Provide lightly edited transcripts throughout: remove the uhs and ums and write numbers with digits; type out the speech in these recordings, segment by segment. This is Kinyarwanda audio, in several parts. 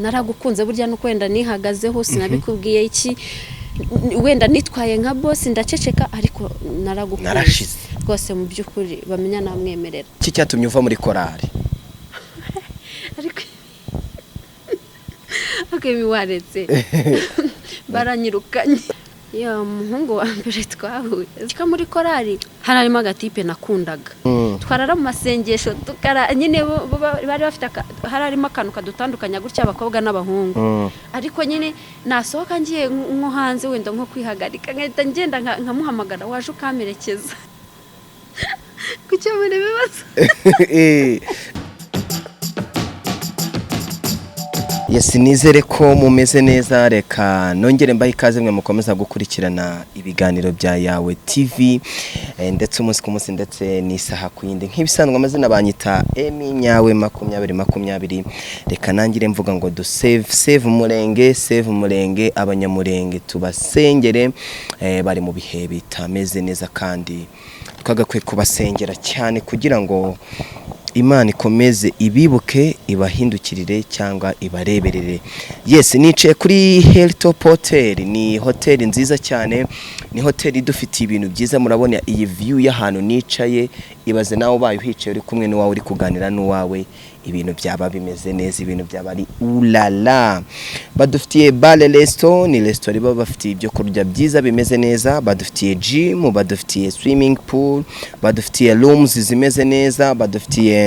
Naragukunze burya, nuko wenda nihagazeho sinabikubwiye iki, wenda nitwaye nka boss ndaceceka, ariko naragukunze. Narashize. Rwose mu by'ukuri bamenya namwemerera. Iki cyatumye uva muri korari? Ariko okay, waretse baranyirukanye. Yo umuhungu wa mbere twahuye ka muri korari, hari harimo agatipe nakundaga. Twarara mu masengesho, tukara nyine bo bari bafite hari harimo akantu kadutandukanya gutya, abakobwa n'abahungu. Ariko nyine nasohoka ngiye nko hanze, wenda nko kwihagarika, nkahita ngenda nkamuhamagara: "Waje ukamperekeza gukemura ibibazo?" Yes, nizere ko mumeze neza. Reka nongere mbahe ikaze mwe mukomeza gukurikirana ibiganiro bya Yawe TV, ndetse umunsi ku munsi, ndetse n'isaha ku yindi. Nk'ibisanzwe, amazina banyita Emi Nyawe 2020. Reka nangire mvuga ngo du save, save Murenge, save Murenge. Abanyamurenge tubasengere, bari mu bihe bitameze neza kandi twagakwiye kubasengera cyane kugira ngo Imana ikomeze ibibuke, ibahindukirire cyangwa ibareberere. Yes, nicaye kuri Hilltop Hotel. Ni hoteli nziza cyane, ni hoteli idufitiye ibintu byiza. Murabona iyi view y'ahantu nicaye. Ibaze nawe ubaye uhicaye uri kumwe n'uwawe, uri kuganira n'uwawe, ibintu byaba bimeze neza, ibintu byaba ari ulala. Badufitiye bar, resto, ni resto riba bafitiye ibyo kurya byiza bimeze neza. Badufitiye gym, badufitiye swimming pool, badufitiye rooms zimeze neza, badufitiye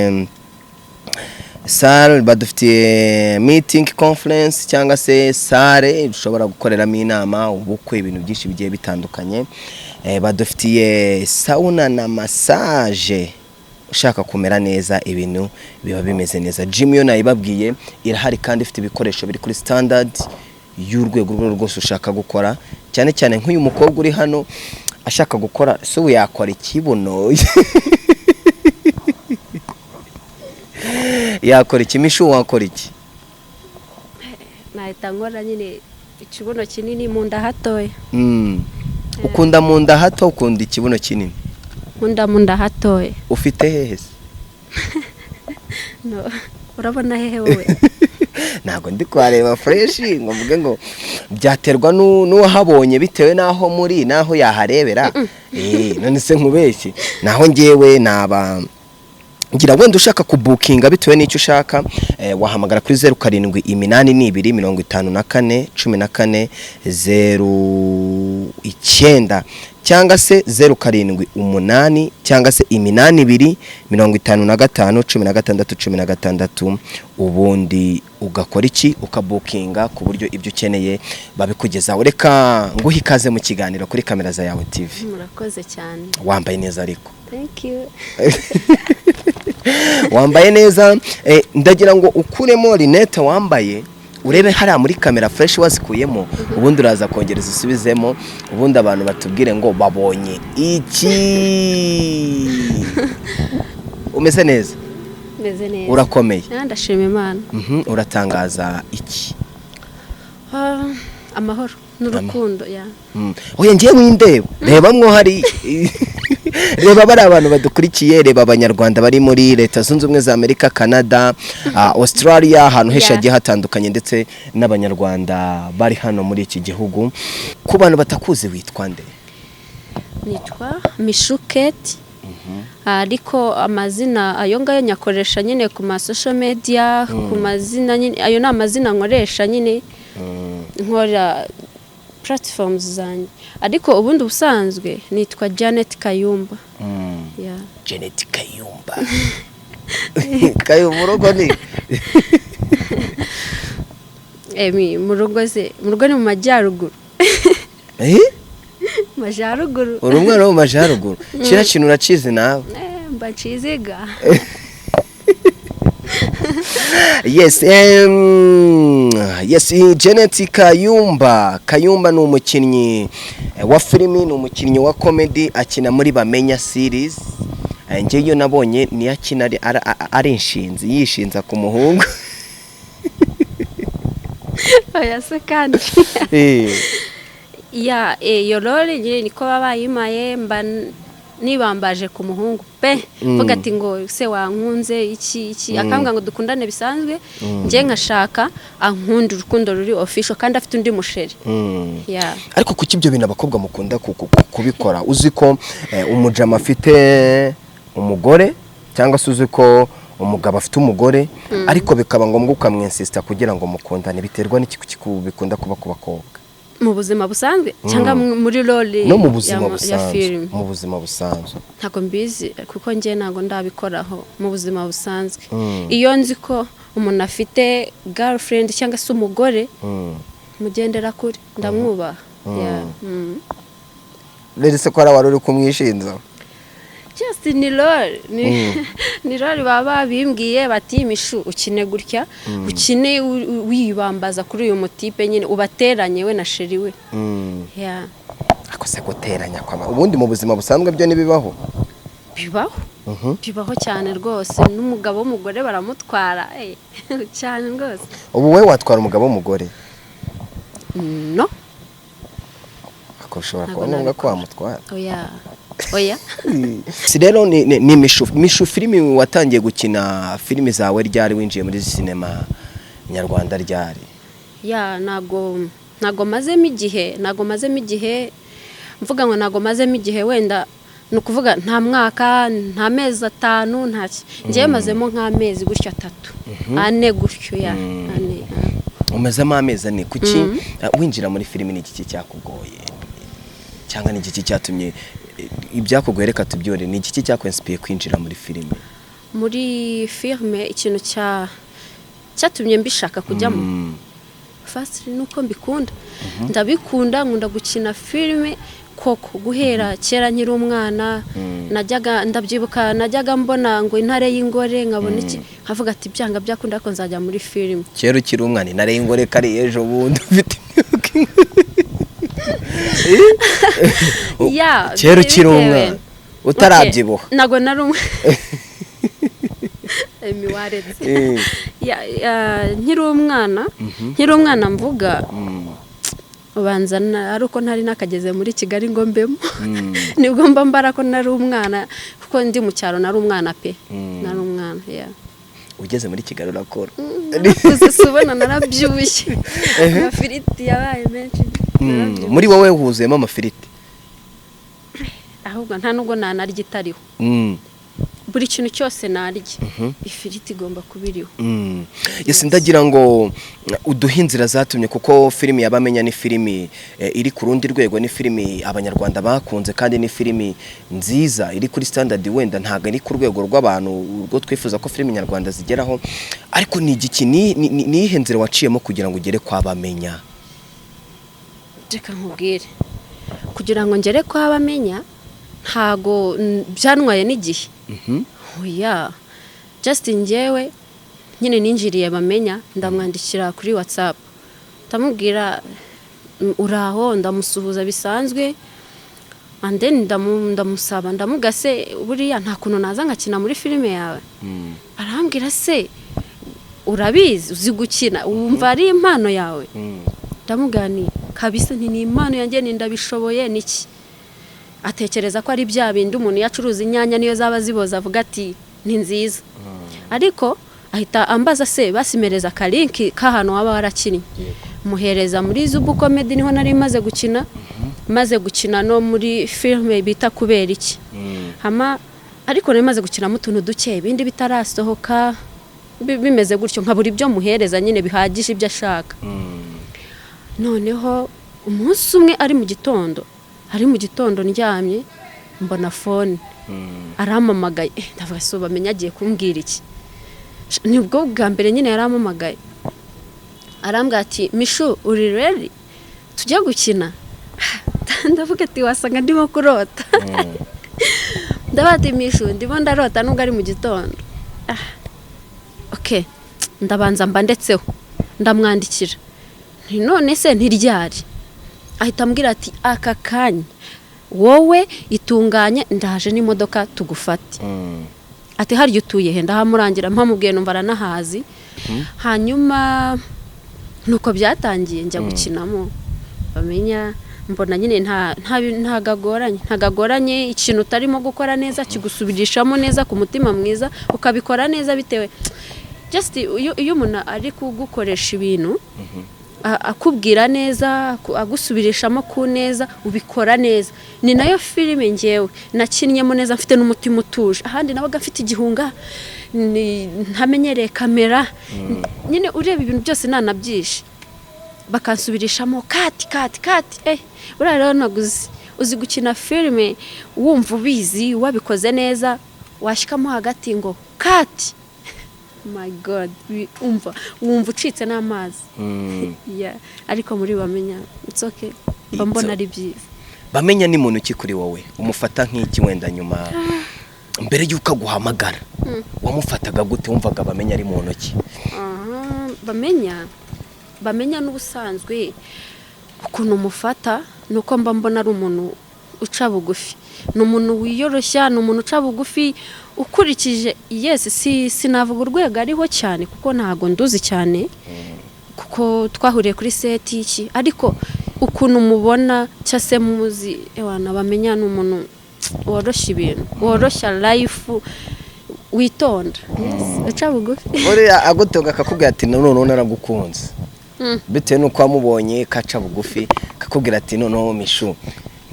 salle, badufitiye meeting, conference cyangwa se salle ushobora gukoreramo inama, ubukwe, ibintu byinshi bigiye bitandukanye. Badufitiye sauna na massage. Ushaka kumera neza, ibintu biba bimeze neza. Gym yo nayibabwiye, irahari kandi ifite ibikoresho biri kuri standard y'urwego urwo rwose ushaka gukora. Cyane cyane nk'uyu mukobwa uri hano ashaka gukora, se ubu yakora ikibuno, yakora iki? Mishu, wakora iki? Nahita nkora nyine ikibuno kinini, mu nda hatoya. Ukunda mu nda hato, ukunda ikibuno kinini? Nkunda mu nda hatoya. Ufite hehe se? No, urabona hehe wowe? Ntabwo ndi kuhareba fresh ngo mvuge ngo byaterwa n'uwahabonye, bitewe n'aho muri n'aho yaharebera. None se nkubeshye? Naho ngewe naba ngira wenda ushaka kubukinga bitewe n'icyo ushaka, wahamagara kuri 0782541409 cyangwa se 078 cyangwa se 82551616, ubundi ugakora iki? Ukabukinga ku buryo ibyo ukeneye babikugezaho. Reka nguhe ikaze mu kiganiro kuri kamera za Yawe TV. Murakoze cyane. Wambaye neza ariko. Thank you. Wambaye neza. Ndagira ngo ukuremo rinete wambaye, urebe hariya muri kamera fresh wazikuyemo, ubundi uraza kongera uzisubizemo, ubundi abantu batubwire ngo babonye iki. Umeze neza? Meze neza. Urakomeye? Ah, ndashima Imana. Uratangaza iki? Ah, amahoro n'urukundo ya. Oya, ngiye windeba, reba mwo hari, reba bari abantu badukurikiye, reba Abanyarwanda bari muri Leta Zunze Ubumwe za Amerika, Canada, Australia, ahantu henshi hagiye hatandukanye, ndetse n'Abanyarwanda bari hano muri iki gihugu. Ku bantu batakuzi, witwa nde? Nitwa Mishuketi, ariko amazina ayo ngayo nyakoresha nyine ku ma social media, ku mazina nyine, ayo ni amazina nkoresha nyine nkora platforms zanjye, ariko ubundi ubusanzwe nitwa Janet Kayumba. Yeah. Janet Kayumba. Kayumba, urugo ni? Emi, mu rugo se, mu rugo ni mu majyaruguru. Eh? Majyaruguru. Uri umwana wo mu majyaruguru? Kiriya kintu urakizi nawe? Eh, mba nciziga. Yes, Janet Kayumba. Kayumba ni umukinnyi wa filimi, ni umukinnyi wa comedy, akina muri Bamenya series. Njye iyo nabonye niyo akina ari inshinzi yishinza ku muhungu. Oya se kandi. Ya, iyo role nyine niko baba bayimpaye, mba Nibambaje ku muhungu pe, mvuga ati ngo se wankunze iki iki, akambwira ngo dukundane bisanzwe, njye nkashaka ankunda urukundo ruri official kandi afite undi musheri. Yeah. Ariko kuki ibyo bintu abakobwa mukunda kubikora? Uzi ko umujama afite umugore, cyangwa se uzi ko umugabo afite umugore, ariko bikaba ngombwa ukamwinsisita kugira ngo mukundane. Biterwa n'iki? Kuki bikunda kuba ku bakobwa? Mu buzima busanzwe cyangwa muri role No mu buzima ya busanzwe. filime? Mu buzima busanzwe. Ntabwo mbizi, kuko njye ntabwo ndabikoraho mu buzima busanzwe. Iyo nzi ko umuntu afite girlfriend cyangwa se umugore, mugendera kure, ndamwubaha. Yeah. Rero se ko hari wari uri kumwishinza? Just ni role, ni role. Baba babimbwiye bati: "Mishu, ukine gutya, ukine wibambaza kuri uyu mutipe nyine, ubateranye we na sheri we." Yeah. Ako se guteranya kwama ubundi mu buzima busanzwe byo ntibibaho? Bibaho. Bibaho cyane rwose, n'umugabo w'umugore baramutwara, cyane rwose. Ubu wowe watwara umugabo w'umugore? No. Ako bishobora Ntabwo kuba ngombwa ko nabikora. wamutwara. Oya, oya. Si rero ni Mishu filimi. Watangiye gukina filimi zawe ryari? Winjiye muri sinema nyarwanda ryari? Ya, ntabwo mazemo igihe, ntabwo mazemo igihe. Mvuga ngo ntabwo mazemo igihe, wenda ni ukuvuga nta mwaka, nta mezi 5, nta ngewe mazemo nk'amezi gutyo 3, 4 gutyo, ya, 4. Umazemo amezi 4. Kuki winjira muri filimi ni igiki cyakugoye, cyangwa ni igiki cyatumye ibyakugoye reka tubyore, ni igiki cyakwinsipiye kwinjira muri filimi? Muri filime, ikintu cyatumye mbishaka kujyamo, first ni uko mbikunda. Ndabikunda, nkunda gukina filime koko. Guhera kera nkiri umwana najyaga, ndabyibuka, najyaga mbona ngo Intare y'Ingore, nkabona iki, nkavuga ati byanga byakunda ariko nzajya muri filime. Kera ukiri umwana, Intare y'Ingore kari ejo bundi ufite imyaka Ya. Kera ukiri bitewe. umwana utarabyibuha. Okay, ntabwo nari umwe emi waretse. Ya, nkiri umwana mvuga, ubanza ari uko ntari nakageze muri Kigali ngo mbemo, nibwo mba mbara ko nari umwana, kuko ndi mu cyaro nari umwana pe, nari umwana, yeah. Ugeze muri Kigali urakora. Narakuze, si ubona narabyibushye, amafiriti yabaye menshi, narabyibushye. Muri wowe huzuyemo amafiriti. Ahubwo nta nubwo nanarya itariho. Buri kintu cyose narya, ifiriti igomba kuba iriho. Yes, ndagira ngo uduhe inzira zatumye, kuko filimi yabamenya ni filimi iri ku rundi rwego, ni filimi Abanyarwanda bakunze kandi ni filimi nziza iri kuri standard. Wenda ntabwo iri ku rwego rw'abantu urwo twifuza ko filimi nyarwanda zigeraho, ariko ni igiki, ni iyihe nzira waciyemo kugira ngo ugere kwa Bamenya? Reka nkubwire, kugira ngo ngere kwa Bamenya ntago byantwaye n'igihe. Oya, just njyewe nyine ninjiriye Bamenya, ndamwandikira kuri WhatsApp, ndamubwira uraho, ndamusuhuza bisanzwe, and then ndamusaba, ndamuga se buriya nta kuntu naza nkakina muri filime yawe? Arambwira: "Se urabizi, uzi gukina, wumva ari impano yawe?" Ndamubwira ni kabisa, nti ni impano yanjye, ni ndabishoboye. Niki atekereza ko ari bya bindi umuntu iyo acuruza inyanya, niyo zaba ziboza avuga ati ni nziza. Ariko ahita ambaza se basimereza akalink k'ahantu waba warakinnye, muhereza muri Zubu Comedy, niho nari maze gukina, maze gukina no muri filime bita Kubera Iki. Hama ariko nari maze gukinamo utuntu duke, ibindi bitarasohoka, bimeze gutyo, nkabura ibyo muhereza nyine bihagije ibyo ashaka. Noneho umunsi umwe ari mu gitondo ndyamye, mbona phone arampamagaye. Ndavuga se bamenya agiye kumbwira iki? Nibwo bwa mbere nyine yarampamagaye, arambwira ati: "Mishu, uri ready tujye gukina?" Ndavuga ati wasanga ndimo kurota. Ndavuga ati: "Mishu, ndimo ndarota nubwo ari mu gitondo." Ah, ok, ndabanza mba ndetseho, ndamwandikira nti: "None se ntiryari?" Ahita ambwira ati: "Aka kanya wowe itunganye, ndaje n'imodoka tugufate." Ati: "Harya utuye he?" Ndahamurangira, mpamubwiye numva aranahazi. Hanyuma nuko byatangiye, njya gukinamo Bamenya. Mbona nyine ntagagoranye. Ikintu utarimo gukora neza kigusubirishamo neza ku mutima mwiza, ukabikora neza bitewe just iyo umuntu ari kugukoresha ibintu, akubwira neza, agusubirishamo ku neza, ubikora neza. Ni nayo filime ngewe nakinnyemo neza, mfite n'umutima utuje. Ahandi nabaga mfite igihunga, ntamenyereye kamera nyine, ureba ibintu byose nanabyishe, bakansubirishamo cut, cut, cut. Buriya rero ntabwo uzi gukina filime wumva ubizi wabikoze neza, washyikamo hagati ngo cut, my God, umva wumva ucitse n'amazi. Yeah, ariko muri Bamenya it's okay, mba mbona ari byiza. Bamenya ni muntu ki kuri wowe? Umufata nk'iki? Wenda nyuma, mbere y'uko aguhamagara, wamufataga gute? Wumvaga Bamenya ari muntu ki? Aha, Bamenya n'ubusanzwe ukuntu umufata ni uko mba mbona ari umuntu uca bugufi, ni umuntu wiyoroshya, ni umuntu uca bugufi ukurikije. Yes, si sinavuga urwego ariho cyane kuko ntabwo nduzi cyane, kuko twahuriye kuri set iki, ariko ukuntu mubona cyangwa se muzi, ewana, Bamenya ni umuntu woroshya ibintu, woroshya life, witonda. Yes, uca bugufi. Uriya agutunga akakubwira ati: "Noneho naragukunze," bitewe n'uko wamubonye kaca bugufi, kakubwira ati: "Noneho Mishu,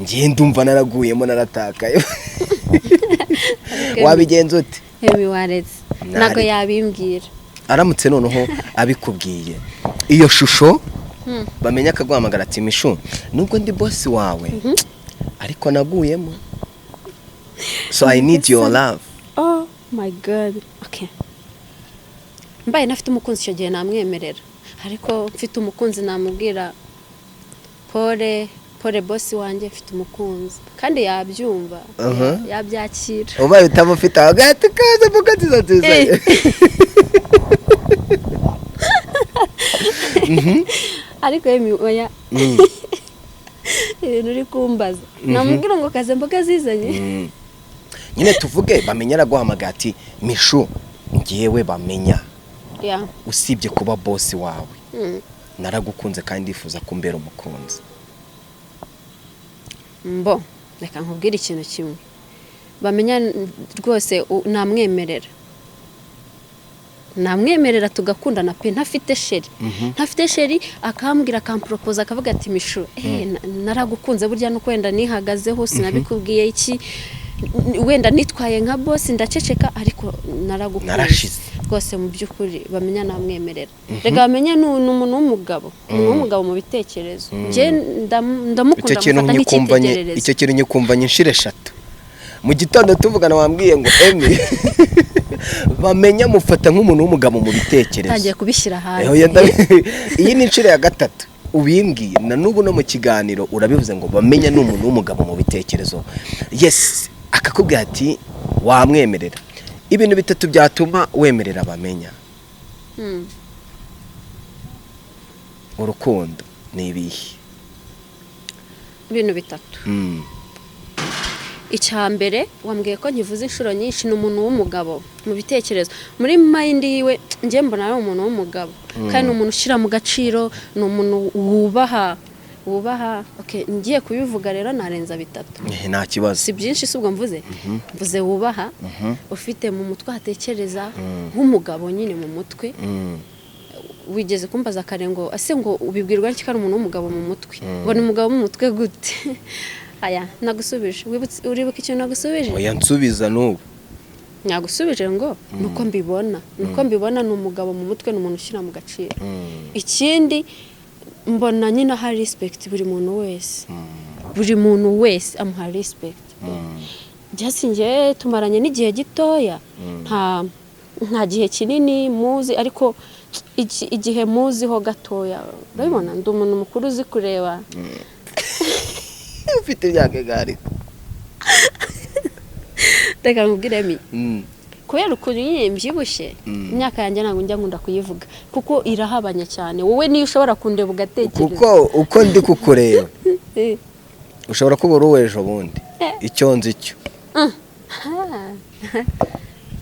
ngiye ndumva naraguyemo, naratakaye," wabigenza ute? Emi, waretse ntabwo yabimbwira. Aramutse noneho abikubwiye, iyo shusho, Bamenya akaguhamagara ati: "Mishu, nubwo ndi boss wawe, ariko naguyemo, so I need your love." Oh my God, okay, mbaye nafite umukunzi icyo gihe namwemerera, ariko mfite umukunzi namubwira: "Pole pole, boss wanjye, mfite umukunzi," kandi yabyumva, yabyakira. Ubaye utamufite aho gahita kaza mbuga nziza nziza. Ariko Emi, oya, ibintu uri kumbaza, namubwira ngo kaze mboga zizanye. Nyine tuvuge Bamenya araguhamagaye ati: "Mishu, ngewe Bamenya, usibye kuba boss wawe, naragukunze kandi ndifuza kumbera umukunzi." Mbo reka nkubwire ikintu kimwe, Bamenya rwose namwemerera tugakundana pe, ntafite chéri, ntafite chéri, akambwira, akamporopoza, akavuga ati: "Mishu, naragukunze, burya nuko wenda nihagazeho sinabikubwiye iki, wenda nitwaye nka boss ndaceceka, ariko naragukunze." Narashize. Rwose mu by'ukuri Bamenya namwemerera. Reka, Bamenya ni umuntu w'umugabo, umuntu w'umugabo mu bitekerezo. Njye ndamukunda, Icyo kintu mufata nyikumvanye, nk'icyitegererezo. icyo kintu nyikumvanye inshuro eshatu. Mu gitondo tuvugana wambwiye ngo: "Emi, Bamenya mufata nk'umuntu w'umugabo mu bitekerezo." Ntangiye kubishyira hanze. Oya, iyi ni inshuro ya gatatu ubimbwiye, na n'ubu no mu kiganiro urabivuze ngo Bamenya ni umuntu w'umugabo mu bitekerezo. Yes, akakubwira ati wamwemerera. Ibintu bitatu byatuma wemerera Bamenya urukundo ni ibihe? Ibintu bitatu. Icya mbere wambwiye ko nkivuze inshuro nyinshi, ni umuntu w'umugabo mu bitekerezo, muri mind yiwe. Njye mbona ari umuntu w'umugabo, kandi ni umuntu ushyira mu gaciro, ni umuntu wubaha, wubaha. Okay, ngiye kubivuga rero narenza bitatu. Nta kibazo. Si byinshi, si ubwo mvuze wubaha, ufite mu mutwe hatekereza nk'umugabo nyine mu mutwe. Wigeze kumbaza kare ngo ase ngo ubibwirwa n'iki ko ari umuntu w'umugabo mu mutwe, ngo ni umugabo mu mutwe gute? Aya nagusubije. Uribuka ikintu nagusubije? Oya, nsubiza n'ubu. Nagusubije ngo nuko mbibona, nuko mbibona, ni umugabo mu mutwe, ni umuntu ushyira mu gaciro. Ikindi, mbona nyine aha respect buri muntu wese, buri muntu wese amuha respect. Just njye tumaranye n'igihe gitoya, nta gihe kinini muzi, ariko igihe muziho gatoya, urabibona ndi umuntu mukuru uzi kureba. Ufite imyaka ingahe? Reka nkubwire mi, kubera ukuntu nyine mbyibushye, imyaka yanjye ntabwo njya nkunda kuyivuga kuko irahabanye cyane. Wowe niyo ushobora kundeba ugatekereza. Kuko uko ndi kukureba, ushobora kuba uri uw'ejo bundi. Icyo nzi cyo,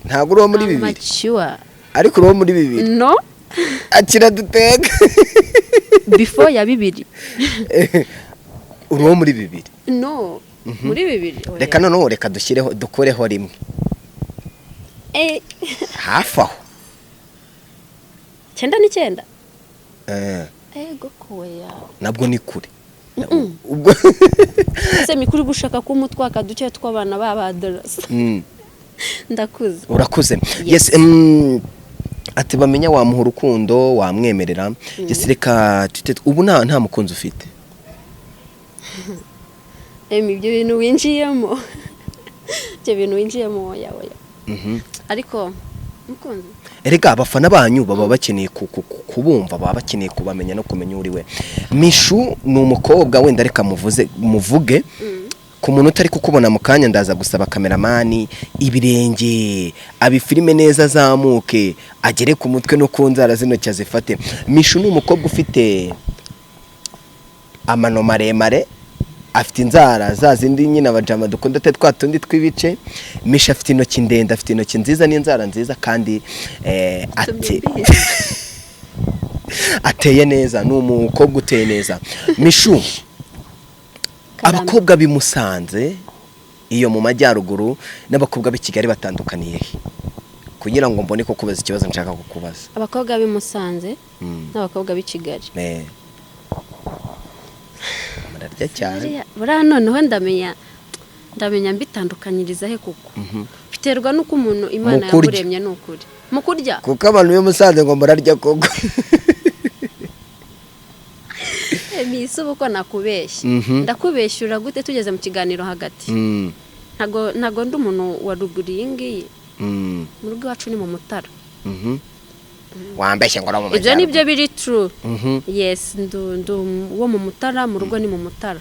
ntabwo uri uwo muri bibiri. Mature. Ariko uri uwo muri bibiri. No. Akira dutega. Before ya bibiri. Uri uwo muri 2? No, muri 2, oya. Reka noneho, reka dushyireho, dukureho 1. Hafi aho. 99. Eh. Ego koya. Nabwo ni kure ubwo. Se mikuru, gushaka kumutwaka duke tw'abana b'abadorasa. Ndakuze. Urakuze. Yes. Yes, ati bamenya wamuha urukundo, wamwemerera. Yes, reka ubu nta mukunzi ufite? Ibyo bintu winjiyemo, ibyo bintu winjiyemo, oya, oya. Ariko mukunzi. Erega abafana banyu baba bakeneye kubumva, baba bakeneye kubamenya no kumenya uri we. Mishu ni umukobwa, wenda reka muvuze, muvuge ku muntu utari kukubona mu kanya. Ndaza gusaba cameraman ibirenge abifilime neza, azamuke agere ku mutwe no ku nzara z'intoki azifate. Mishu ni umukobwa ufite amano maremare, afite inzara za zindi nyine abajama dukunda, atari twa tundi tw'ibice. Mishu afite intoki ndende, afite intoki nziza n'inzara nziza, kandi ateye neza, ni umukobwa uteye neza. Mishu, Karame. abakobwa b'i Musanze iyo mu majyaruguru n'abakobwa b'i Kigali batandukaniye he, kugira ngo mbone ko kubaza ikibazo nshaka kukubaza? Abakobwa b'i Musanze n'abakobwa b'i Kigali? Murarya cyane. Buriya noneho ndamenya mbitandukanyiriza he, kuko biterwa n'uko umuntu Imana Mu kurya. yamuremye. Ni ukuri, mu kurya. Kuko abantu b'i Musanze ngo murarya koko. Misi, ubu ko nakubeshya, ndakubeshyura gute tugeze mu kiganiro hagati? Ntago ndi umuntu wa ruguru iyi ngiyi. Mu rugo iwacu ni mu Mutara. Wambeshye ngo uri mu Ibyo ni byo majyaruguru. biri true. Yes, ndu wo mu Mutara, mu rugo ni mu Mutara.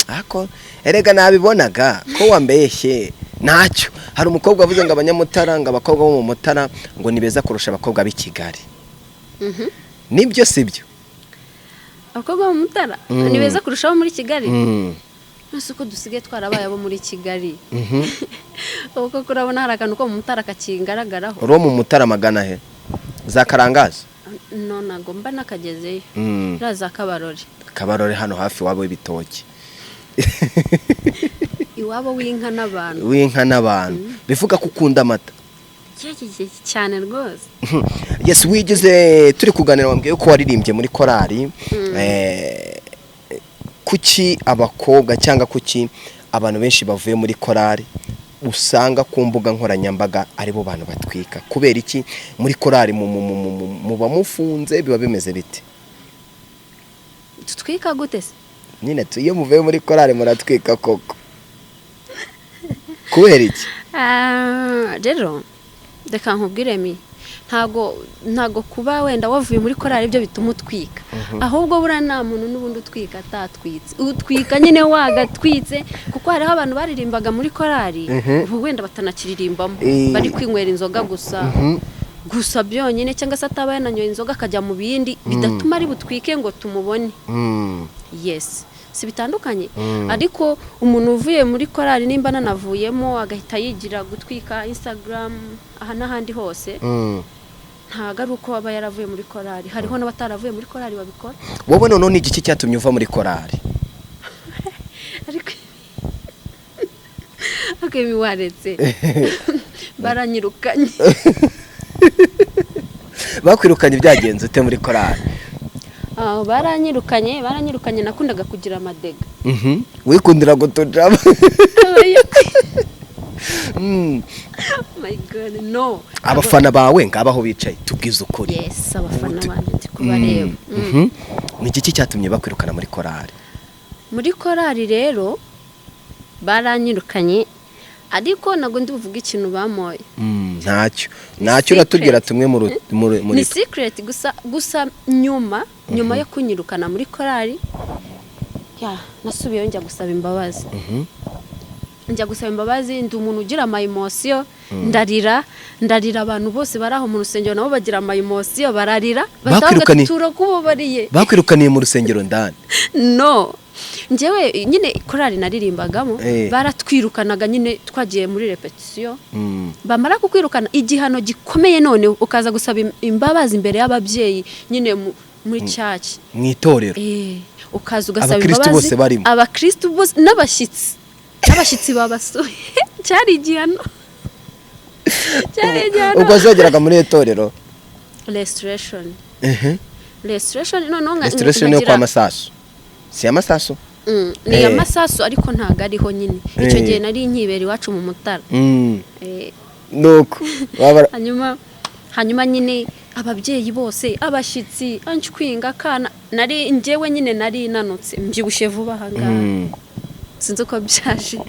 Ako erega nabibonaga ko wambeshye, ntacyo. Hari umukobwa wavuze ngo abanyamutara, ngo abakobwa bo mu Mutara ngo ni beza kurusha abakobwa b'i Kigali. Nibyo, sibyo? Abakobwa bo mu Mutara ni beza kurushaho muri Kigali. Nose uko dusigaye twarabaye abo muri Kigali, ubu koko urabona hari akantu ko mu Mutara kakigaragaraho? Uri uwo mu Mutara magana he? Za Karangazi? No, ntago mba nakagezeyo. Iriya za Kabarore. Kabarore, hano hafi iwabo w'ibitoki. Iwabo w'inka n'abantu. W'inka n'abantu, bivuga ko ukunda amata. Cyane rwose. Yes, wigeze, turi kuganira wambwiye ko waririmbye muri korali. Kuki abakobwa cyangwa kuki abantu benshi bavuye muri korali usanga ku mbuga nkoranyambaga aribo bantu batwika? Kubera iki? Muri korali muba mufunze, biba bimeze bite? Tutwika gute se? Nyine iyo muvuye muri korali muratwika koko, kubera iki? Ah, rero reka nkubwire mi, ntago kuba wenda wavuye muri korali ibyo bituma utwika, ahubwo buriya nta muntu n'ubundi utwika atatwitse. Utwika nyine wagatwitse, kuko hariho abantu baririmbaga muri korali ubu wenda batanakiririmbamo, bari kwinywera inzoga gusa gusa byonyine, cyangwa se ataba yananyoye inzoga akajya mu bindi bidatuma ari butwike ngo tumubone. Yes, si bitandukanye, ariko umuntu uvuye muri korali, nimba ananavuyemo agahita yigira gutwika Instagram aha n'ahandi hose, ntabwo ari uko aba yaravuye muri korali. Hariho n'abataravuye muri korali babikora. Wowe noneho ni igiki cyatumye uva muri korali? Ariko ibi waretse, baranyirukanye. Bakwirukanye byagenze ute muri korali? Ah, baranyirukanye. Nakundaga kugira amadega. Wikundira gutujama. My God, no. Abafana bawe ngabaho bicaye, tubwize ukuri. Yes, abafana banjye ndi kubareba. Ni igiki cyatumye bakwirukana muri korali? Muri korali rero baranyirukanye, ariko ntabwo ndi buvuge ikintu bamoye. Ntacyo uratubwira tumwe muri Ni secret gusa. Gusa nyuma yo kunyirukana muri korali, ya nasubiyeyo njya gusaba imbabazi. Njya gusaba imbabazi, ndi umuntu ugira ama emotion, ndarira, ndarira. Abantu bose bari aho mu rusengero nabo bagira ama emotion, bararira, batavuga turakubabariye. Bakwirukaniye mu rusengero ndani? No, njyewe nyine korali naririmbagamo, baratwirukanaga nyine twagiye muri répétition. Bamara kukwirukana, igihano gikomeye, none ukaza gusaba imbabazi imbere y'ababyeyi nyine. Muri church. Mu itorero. Ukaza ugasaba Abakristu imbabazi. Bose barimo. Abakristu bose n'abashyitsi babasuye. Cyari igihano, cyari igihano. Ubwo wazageraga muri iri torero? Restoration. Restoration, noneho Restoration yo nkagira- kwa Masasu, si ya Masasu? Ni iya Masasu, ariko ntabwo ariho nyine icyo gihe nari nkibera iwacu mu Mutara. Nuko waba Hanyuma nyine ababyeyi bose, abashyitsi, anshwinga akana nari njyewe nyine nari nanutse, mbyibushye vuba aha ngaha. Sinzi uko byaje,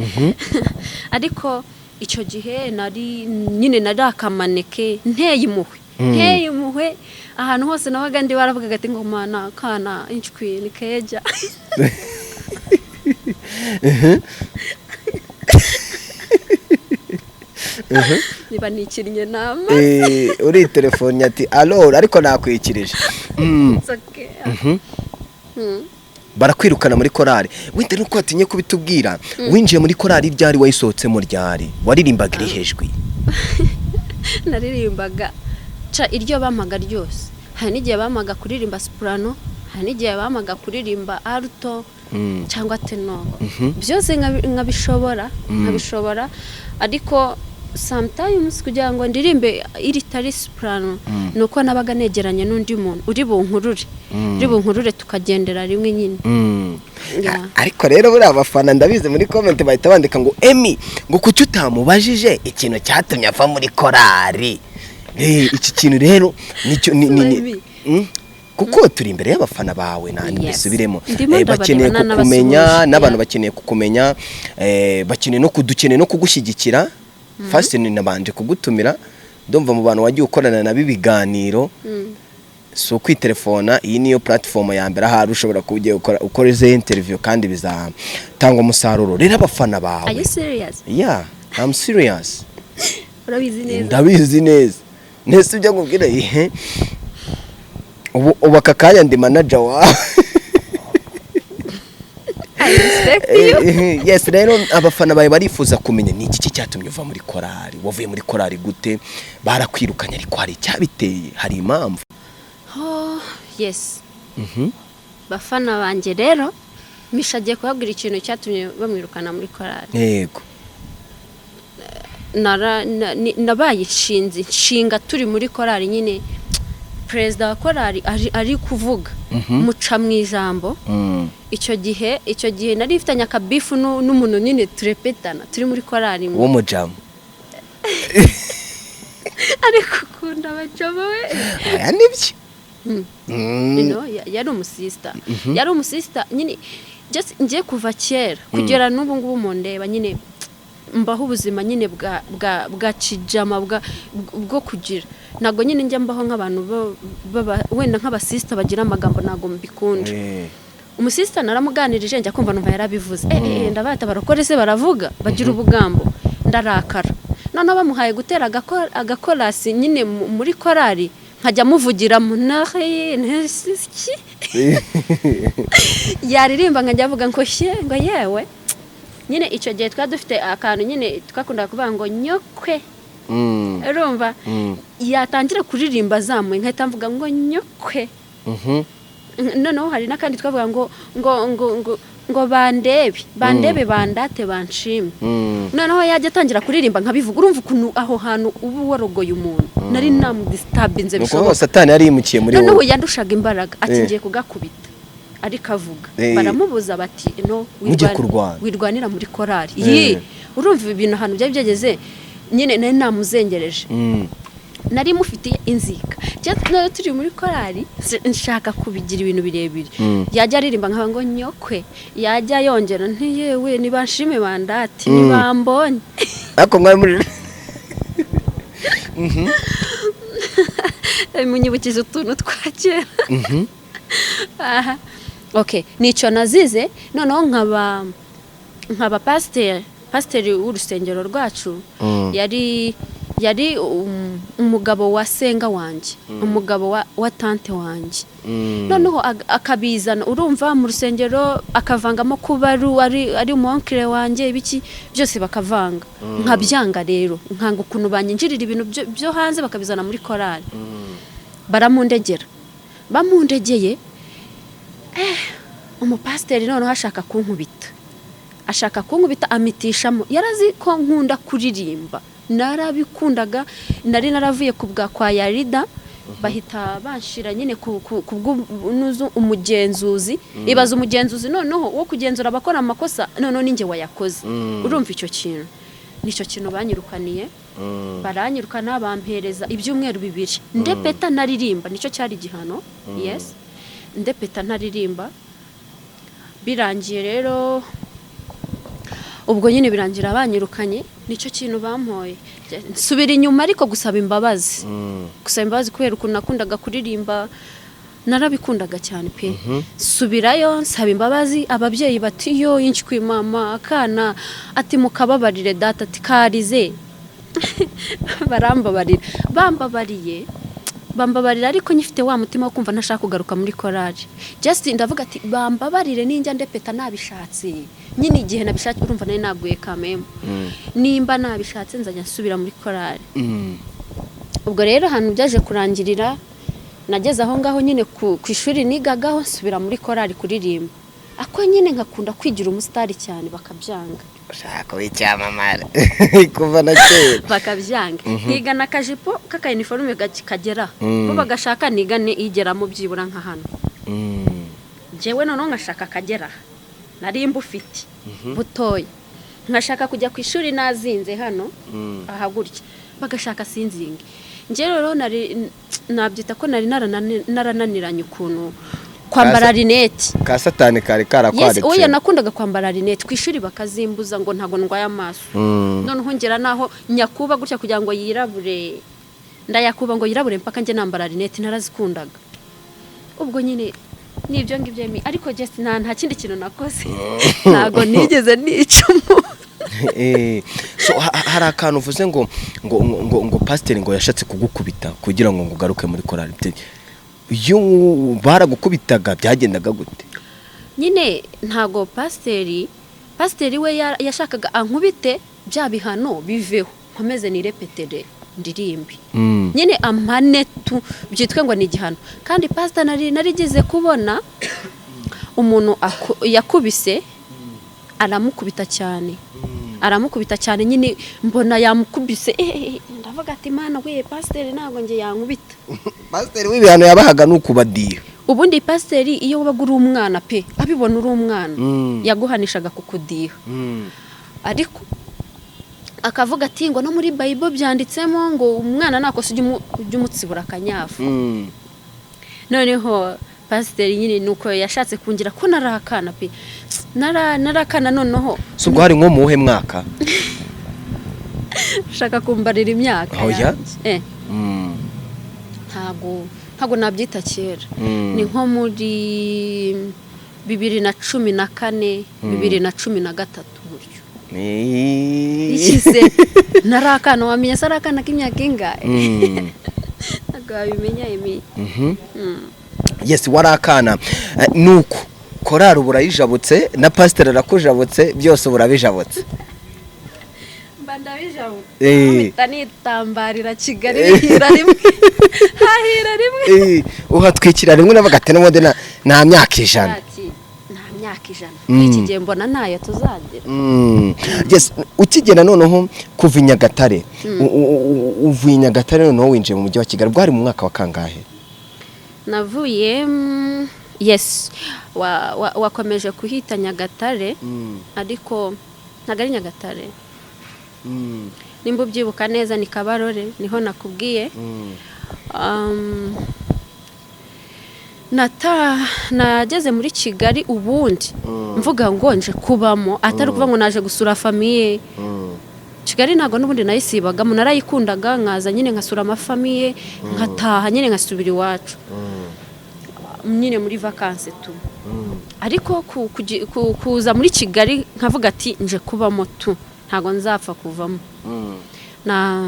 ariko icyo gihe nari nyine nari akamaneke, nteye impuhwe, nteye impuhwe. Ahantu hose nabaga ndi baravugaga ati ngo mana kana inshwi ni keja. Niba nikinnye nama. Uri telefone ati allo, ariko nakwikirije. It's okay. Barakwirukana muri korari. Wenda nuko watinye kubitubwira, winjiye muri korari ryari? Wayisohotsemo ryari? Waririmbaga irihe jwi? Naririmbaga ca iryo bampaga ryose. Hari n'igihe bampaga kuririmba soprano, hari n'igihe bampaga kuririmba alto cyangwa tenor. Byose nkabishobora, ariko sometimes kugira ngo ndirimbe iri tari soprano ni uko nabaga negeranye n'undi muntu uri bunkurure tukagendera rimwe nyine. Yeah. Ariko rero buriya abafana ndabizi muri comment bahita bandika ngo Emmy, ngo kuki utamubajije ikintu cyatumye ava muri korari? Iki kintu rero nicyo ni Emi. Kuko turi imbere y'abafana bawe nandi Yes. mbisubiremo. Ndimo ndabareba Bakeneye kukumenya n'abasuhuje. n'abantu bakeneye kukumenya, bakeneye no kudukeneye no kugushyigikira. First ni nabanje kugutumira, ndumva mu bantu wagiye ukorana nabo ibiganiro, si ukwitelefona, iyi niyo platform ya mbere ahari ushobora kuba ugiye gukora ukora izo interview kandi bizatanga umusaruro. Rero abafana bawe. Are you serious? Yeah, I'm serious. Urabizi neza? Ndabizi neza. Nese ibyo nkubwira ihe ubu aka kanya ndi manager wawe. I respect you. Yes, rero abafana bawe barifuza kumenya ni iki cyatumye uva muri korali. Wavuye muri korali gute? Barakwirukanye, ariko hari icyabiteye, hari impamvu. Oh, yes. Bafana banjye rero, Misha agiye kubabwira ikintu cyatumye bamwirukana muri korali. Yego. Nabaye inshinzi nshinga turi muri korali nyine, perezida wa korali ari kuvuga, muca mu ijambo. Icyo gihe nari mfitanye akabifu n'umuntu nyine turepetana turi muri korali. W'umujamu? Ariko ukunda abajama we. Aya nibyo. You know, yari umusista nyine. Just ngiye kuva kera kugera n'ubu ngubu mundeba nyine mbaho ubuzima nyine bwa kijama bwo kugira, ntabwo nyine njya mbaho nk'abantu wenda nk'abasista bagira amagambo, ntabwo mbikunda. Umusista naramuganirije, njya kumva numva yarabivuze, ndabata barokore se baravuga bagira ubugambo, ndarakara. Noneho bamuhaye gutera agakorasi nyine muri korari, nkajya muvugiramo nahe ntiki yaririmba, nkajya avuga ngo shye, ngo yewe. Nyine icyo gihe twari dufite akantu nyine twakundaga kuvuga ngo nyokwe. Urumva, yatangira kuririmba azamuye nkahita mvuga ngo nyokwe. Noneho hari n'akandi twavuga ngo bandebe bandebe bandate banshime. Noneho yajya atangira kuririmba nkabivuga. Urumva ukuntu aho hantu uba warogoye umuntu, nari namudisitabinze Ni ukuvuga ngo bishoboka. Satani yari yimukiye muri Noneho wowe. yandushaga imbaraga, ati ngiye kugakubita, ariko avuga, baramubuza bati no Mujye kurwana. Wirwanira muri korari. Yi, urumva ibi bintu ahantu byari byageze nyine, nari namuzengereje, nari mufitiye inzika. Cyangwa turi muri korari, nshaka kubigira ibintu birebire. Yajya aririmba nkaba ngo nyokwe, yajya yongera ntiyewe nibanshime bandate nibambonye. Ariko mwari muri Munyibukiza utuntu twa kera. Aha. Okay, nicyo nazize. Noneho nkaba pasiteri w'urusengero rwacu. Yari umugabo wa senga wanjye, umugabo wa tante wanjye. Noneho akabizana, urumva, mu rusengero, akavangamo kuba ari umuonkire wanjye, ibiki byose bakavanga, nkabyanga. Rero nkanga ukuntu banyinjirira ibintu byo hanze bakabizana muri korali. Baramundegera. Bamundegeye, umupasiteri noneho ashaka kunkubita, ashaka kunkubita, amitishamo. Yarazi ko nkunda kuririmba, narabikundaga. Nari naravuye ku bwa kwa yarida, bahita banshira nyine ku bw'unuzu umugenzuzi. Ibaza umugenzuzi noneho wo kugenzura abakora amakosa, noneho ninjye wayakoze. Urumva icyo kintu, nicyo kintu banyirukaniye. Baranyirukana, bampereza ibyumweru 2 ndepeta ntaririmba, nicyo cyari igihano. Yes, ndepeta ntaririmba. Birangiye rero ubwo nyine, birangira banyirukanye, nicyo kintu bampoye. Nsubira inyuma ariko gusaba imbabazi, gusaba imbabazi kubera ukuntu nakundaga kuririmba, narabikundaga cyane pe. Subirayo nsaba imbabazi, ababyeyi bati: "Yo inshwi mama, akana," ati: "Mukababarire data," ati: "Karize." Barambabarira, bambabariye, bambabarira, ariko nyifite wa mutima wo kumva ntashaka kugaruka muri korali. Just ndavuga ati: "Bambabarire, ninjya ndepeta nabishatse nyine, igihe nabishatse." Urumva nari naguye kamemo, nimba nabishatse nzajya nsubira muri korali. Ubwo rero ahantu byaje kurangirira, nageze aho ngaho nyine ku ishuri nigagaho, nsubira muri korali kuririmba, ako nyine nkakunda kwigira umusitari cyane, bakabyanga. Ushaka w'icyamamare kuva na kera. Bakabyanga. Nkigana akajipo k'akayiniforume kagera, bo bagashaka nigane igeramo byibura nka hano. Njyewe noneho nkashaka akagera aha. Nari mbufite butoya, nkashaka kujya ku ishuri nazinze hano aha gutya, bagashaka sinzinge. Njye rero nari nabyita ko nari narananiranye ukuntu kwambara rinete. Ka satani kari Yes. karakwaritse. Oya, nakundaga kwambara rinete ku ishuri, bakazimbuza ngo ntabwo ndwaye amaso. Noneho ngera naho nyakuba gutya kugira ngo yirabure, ndayakuba ngo yirabure mpaka njye nambara rinete, narazikundaga. Ubwo nyine nibyo ngibyo ariko just nta kindi kintu nakoze, ntabwo nigeze nica umuntu. So hari akantu uvuze ngo pasiteri ngo yashatse kugukubita kugira ngo ugaruke muri korali. Iyo baragukubitaga byagendaga gute? Nyine ntabwo pasiteri we yashakaga ankubite bya bihano biveho, nkomeze nirepetere ndirimbe. Nyine amane tu byitwe ngo ni igihano. Kandi pasita nari narigeze kubona umuntu yakubise, aramukubita cyane, aramukubita cyane nyine, mbona yamukubise, ndavuga ati: "Mana we, pasiteri ntabwo njye yankubita." Pasiteri w'ibihano yabahaga ni ukubadiha. Ubundi pasiteri iyo wabaga uri umwana pe, abibona uri umwana, yaguhanishaga kukudiha, ariko akavuga ati ngo no muri Bible byanditsemo ngo umwana nakosa ujye umutsibura akanyafu. Noneho pasiteri nyine nuko yashatse kungira ko nari akana pe, nari akana noneho. So ubwo hari nko mu wuhe mwaka? Ushaka kumbarira imyaka Oya. yanjye? Ntabwo nabyita kera. Ni nko muri 2014, 2013 gutyo. Ikize nari akana, wamenya se ari akana k'imyaka ingahe? Ntabwo wabimenya emi. Yes, wari akana. Nuko korari ubu urayijabutse, na pasiteri arakujabutse, byose ubu urabijabutse. Mba ndabijabutse. Mpita nitambarira Kigali, hahira rimwe, hahira rimwe. Uhatwikira rimwe, navuga ati n'ubundi nta myaka 100. Ati nta myaka 100, iki gihe mbona ntayo tuzagira. Yes, ukigera noneho kuva i Nyagatare, uvuye i Nyagatare noneho winjiye mu mujyi wa Kigali, bwari mu mwaka wa kangahe? Navuye yes, wakomeje kuhita Nyagatare, ariko ntabwo ari Nyagatare. Nimba ubyibuka neza ni Kabarore, niho nakubwiye. Nageze muri Kigali ubundi mvuga ngo nje kubamo, atari ukuvuga ngo naje gusura famille. Kigali ntabwo n'ubundi nayisibagamo, narayikundaga, nkaza nyine nkasura amafamille, nkataha nyine nkasubira iwacu nyine muri vacances tu. Ariko kuza muri Kigali nkavuga ati nje kubamo tu, ntabwo nzapfa kuvamo, na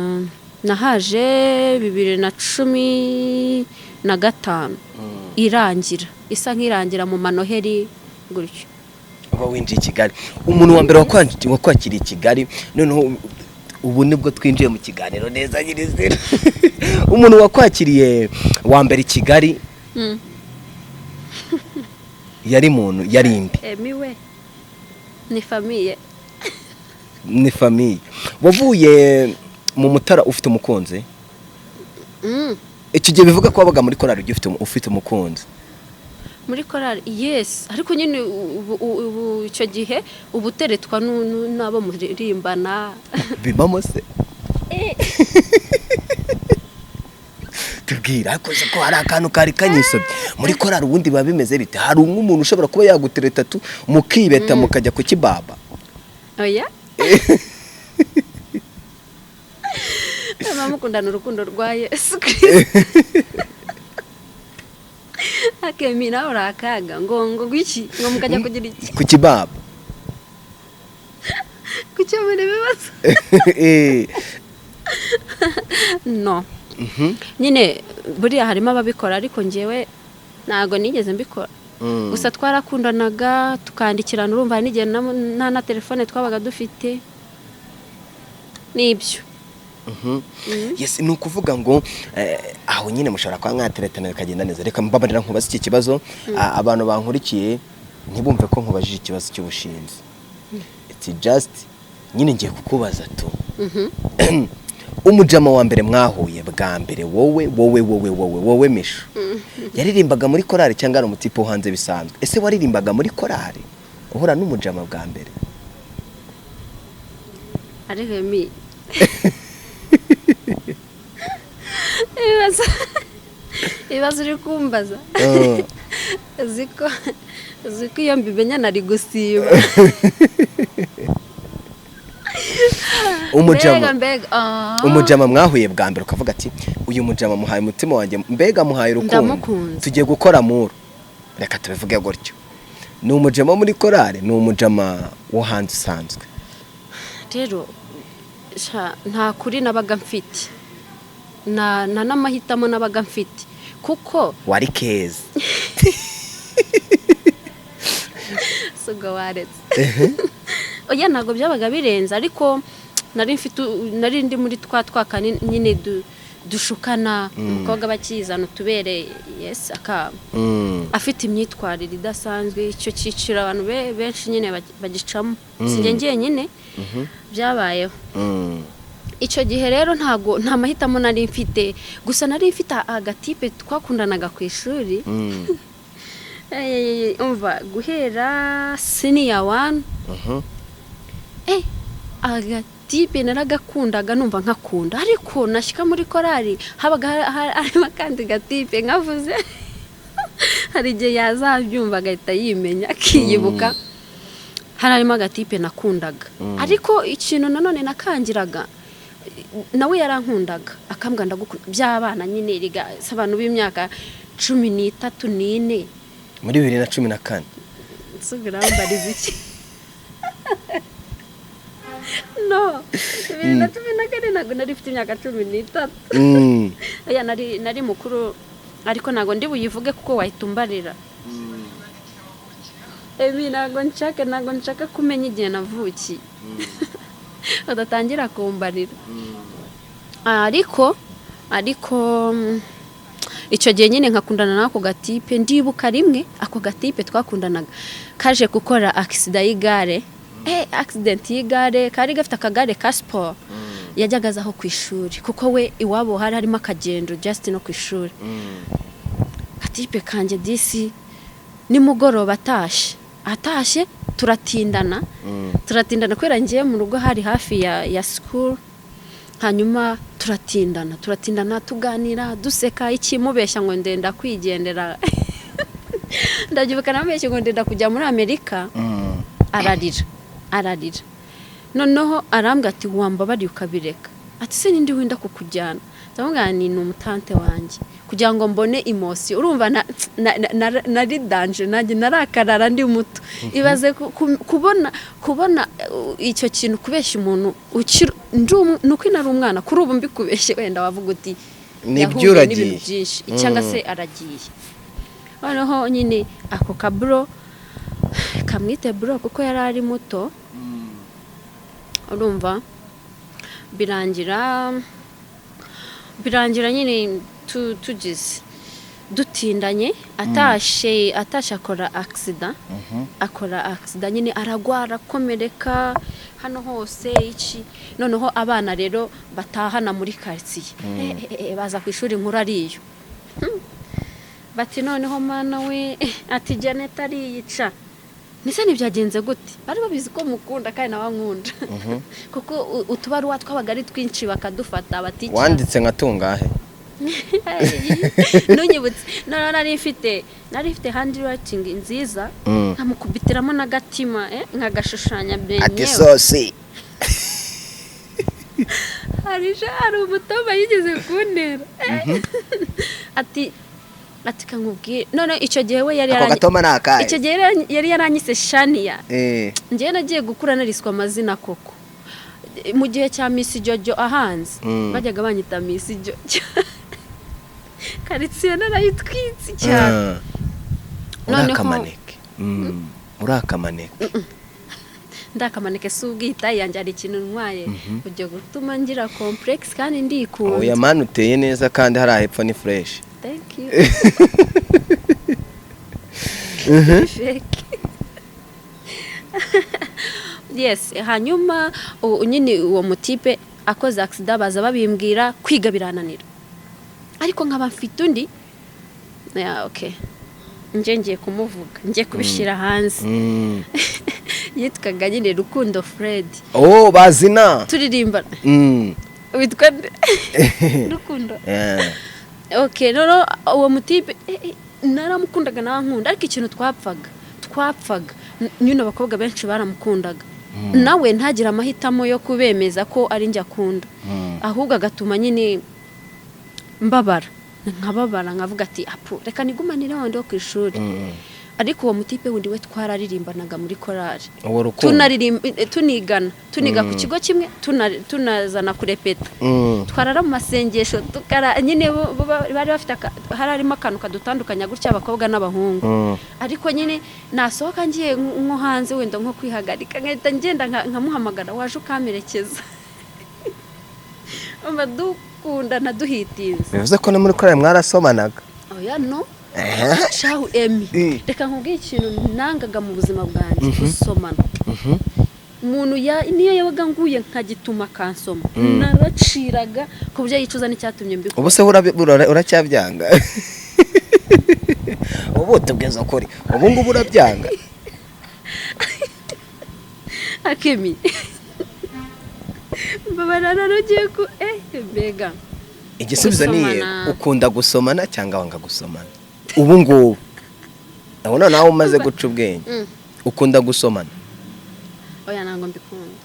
nahaje 2015 irangira, isa nk'irangira mu manoheri gutyo. Uba winjiye i Kigali, umuntu wa mbere wakwakiriye i Kigali, noneho ubu nibwo twinjiye mu kiganiro neza nyirizina, umuntu wakwakiriye wa mbere i Kigali? Yari muntu, yari indi? Emiwe ni famille. Ni famille. Wavuye mu Mutara ufite umukunzi? Mm. Icyo gihe bivuga ko wabaga muri korali ufite umukunzi? Muri korali, yes, ariko nyine ubu icyo gihe uba uteretwa n'abo muririmbana. Bibamo se? Tubwira, ariko se ko hari akantu kari kanyisobye muri korali, ubundi biba bimeze bite? Hari nk'umuntu ushobora kuba yagutereta tu mukibeta, mukajya ku kibaba? Oya, muba mukundana urukundo rwa Yesu Kirisito. Akemi nawe urakaga ngo gwiki, ngo mukajya kugira iki? Ku kibaba. Gukemura ibibazo. No nyine buriya harimo ababikora, ariko njyewe ntabwo nigeze mbikora. Gusa twarakundanaga, tukandikirana. Urumva hari n'igihe nta na telefone twabaga dufite n'ibyo. Yes, ni ukuvuga ngo aho nyine mushobora kuba mwateretana bikagenda neza. Reka mbabarira nkubaze iki kibazo. Abantu bankurikiye ntibumve ko nkubajije ikibazo cy'ubushinzi. It's just nyine ngiye kukubaza tu. Umujama wa mbere mwahuye bwa mbere, wowe wowe wowe wowe wowe Mishu, yaririmbaga muri korali cyangwa ari umutipe wo hanze bisanzwe? Ese waririmbaga muri korali uhura n'umujama bwa mbere? Ariko mi ibibazo uri kumbaza, uzi ko iyo mbimenya nari gusiba. Umujama Mbega mbega, ah. Umujama mwahuye bwa mbere ukavuga ati: "Uyu mujama muhaye umutima wanjye, mbega muhaye urukundo." Ndamukunze. Tugiye gukora muru, reka tubivuge gutyo. Ni umujama muri korali, ni umujama wo hanze usanzwe? Rero sha, nta kuri nabaga mfite na n'amahitamo nabaga mfite kuko Wari keza. Si ubwo waretse? Oya, ntabwo byabaga birenze, ariko nari mfite nari ndi muri twa twaka nyine dushukana. Umukobwa bakizana utubere, yes, aka afite imyitwarire idasanzwe. Icyo cyiciro abantu benshi nyine bagicamo, si njye njyenyine byabayeho. Icyo gihe rero ntago nta mahitamo nari mfite, gusa nari mfite agatipe twakundanaga ku ishuri. Umva, guhera senior one. Agatipe naragakundaga, numva nkakunda, ariko nashyika muri korali habaga harimo akandi gatipe nkavuze. Hari igihe yazabyumva agahita yimenya, akiyibuka. Hari harimo agatipe nakundaga, ariko ikintu nanone nakangiraga, nawe yarankundaga, akambwira ndagukunda by'abana nyine riga, si abantu b'imyaka 13, 14. Muri 2014? Nsubira, mbariza iki? No, 2014 ntabwo nari mfite imyaka 13. Oya, nari mukuru, ariko ntabwo ndi buyivuge kuko wahita umbarira. Emi, ntabwo nshaka kumenya igihe navukiye, udatangira kumbarira. Ariko icyo gihe nyine nkakundana n'ako gatipe. Ndibuka rimwe ako gatipe twakundanaga kaje gukora accident y'igare, accident y'igare. Kari gafite akagare ka siporo, yajyaga aza aho ku ishuri kuko we iwabo hari harimo akagendo just no ku ishuri. Gatipe kanjye disi nimugoroba atashye turatindana, turatindana kubera ngiye mu rugo hari hafi ya school. Hanyuma turatindana, turatindana, tuganira, duseka, ikimubeshya ngo ndenda kwigendera. Ndabyibuka namubeshye ngo ndenda kujya muri Amerika. Ararira, ararira. Noneho arambwira ati: "Wambabariye ukabireka?" Ati: "Se nindi wenda kukujyana?" Ndamubwira ni umutante wanjye, kugira ngo mbone emotion. Urumva nari danger, nanjye narakarara ndi muto. Ibaze kubona icyo kintu, kubeshya umuntu ukiri ni uko nari umwana. Kuri ubu mbikubeshye wenda wavuga uti Nibyo, yahuye uragiye. n'ibintu byinshi cyangwa se aragiye. Noneho nyine ako kaburo, kamwite bro kuko yari ari muto, urumva birangira nyine tugize Dutindanye, atashe akora accident. Akora accident nyine, aragwa, arakomereka hano hose iki. Noneho abana rero batahana muri karitsiye, baza ku ishuri, inkuru ariyo. Bati noneho mana we, ati Janet ariyica. Ndetse ntibyagenze gute? Bari babizi ko mukunda kandi nawe ankunda, kuko utubaruwa twabaga ari twinshi, bakadufata bati Wanditse nka tungahe? Ntunyibutse. Noneho nari mfite handwriting nziza, nkamukubitiramo n'agatima, nkagashushanya Ati benyewe. Sosi. Hari umutoma yigeze kuntera, ati kankubwire. None icyo gihe we yari Ako gatoma ni akahe? Icyo gihe yari yaranyise Shaniya. Njyewe nagiye gukura nariswe amazina koko. Mu gihe cya Miss Jojo ahanze, bajyaga banyita Miss Jojo. Karitsiye narayitwitse cyane. Uri Noneho- akamaneke. Uri akamaneke. Ndakamaneke si ubwita yanjye, hari ikintu ntwaye ujya gutuma ngira complexe kandi ndikunda. Oya mani, uteye neza kandi hariya hepfo ni fresh. Thank you. Fake. Yes, hanyuma nyine uwo mutipe akoze accident, baza babimbwira, kwiga birananira, ariko nkaba mfite undi. Yeah, okay, nje ngiye kumuvuga, ngiye kubishyira hanze. Yitwaga nyine Rukundo Fred. Oh, bazina. Turirimba. Witwa nde? Rukundo. Yeah. Okay, noneho uwo mutipe, naramukundaga nawe nkunda, ariko ikintu twapfaga nyine abakobwa benshi baramukundaga, nawe ntagire amahitamo yo kubemeza ko ari njye akunda, ahubwo agatuma nyine mbabara, nkababara, nkavuga ati apu, reka nigumanire wundi wo ku ishuri. Ariko uwo mutipe wundi we twararirimbanaga muri korari. Uwo Rukundo. Tunaririmba, tunigana, tuniga ku kigo kimwe, tunazana kurepeta. Twarara mu masengesho, tukara nyine bo bari bafite hari harimo akantu kadutandukanya gutya, abakobwa n'abahungu. Ariko nyine nasohoka ngiye nko hanze, wenda nko kwihagarika, nkahita ngenda nkamuhamagara, waje ukamperekeza. Umva, dukundana duhitinze. Bivuze ko no muri korali mwarasomanaga? Oya, no shahu emi. Reka nkubwire ikintu nangaga mu buzima bwanjye: gusomana. Umuntu niyo yabaga nguye nkagituma akansoma, naraciraga ku buryo yicuza n'icyatumye mbikora. Ubu se uracyabyanga? Ubu tubwiza ukuri, ubu ngubu urabyanga? Akemi, mbabarira, rugiye ku mbega. Igisubizo ni yego. Gusomana. Ukunda gusomana cyangwa wanga gusomana ubu ngubu? Ndabona nawe umaze guca ubwenge. Ukunda gusomana? Oya, ntabwo mbikunda.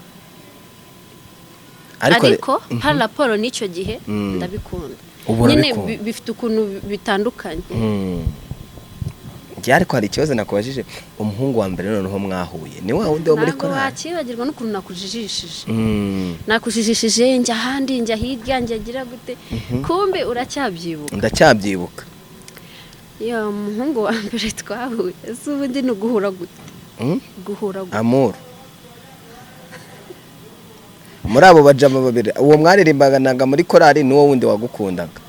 Ariko Ariko hari raporo n'icyo gihe, ndabikunda. Ubu Nyine urabikunda. Bifite ukuntu bitandukanye. Njye ariko hari ikibazo nakubajije: umuhungu wa mbere noneho mwahuye ni wa wundi wo muri Ntabwo korali? wakibagirwa n'ukuntu nakujijishije. Nakujijishije, njya ahandi, njya hirya, njya gira gute, kumbe uracyabyibuka. Ndacyabyibuka. Iyo umuhungu wa mbere twahuye, ese ubundi ni uguhura gute? Guhura gute? Amour muri abo bajama babiri, uwo mwaririmbanaga muri korali n'uwo wundi wagukundaga,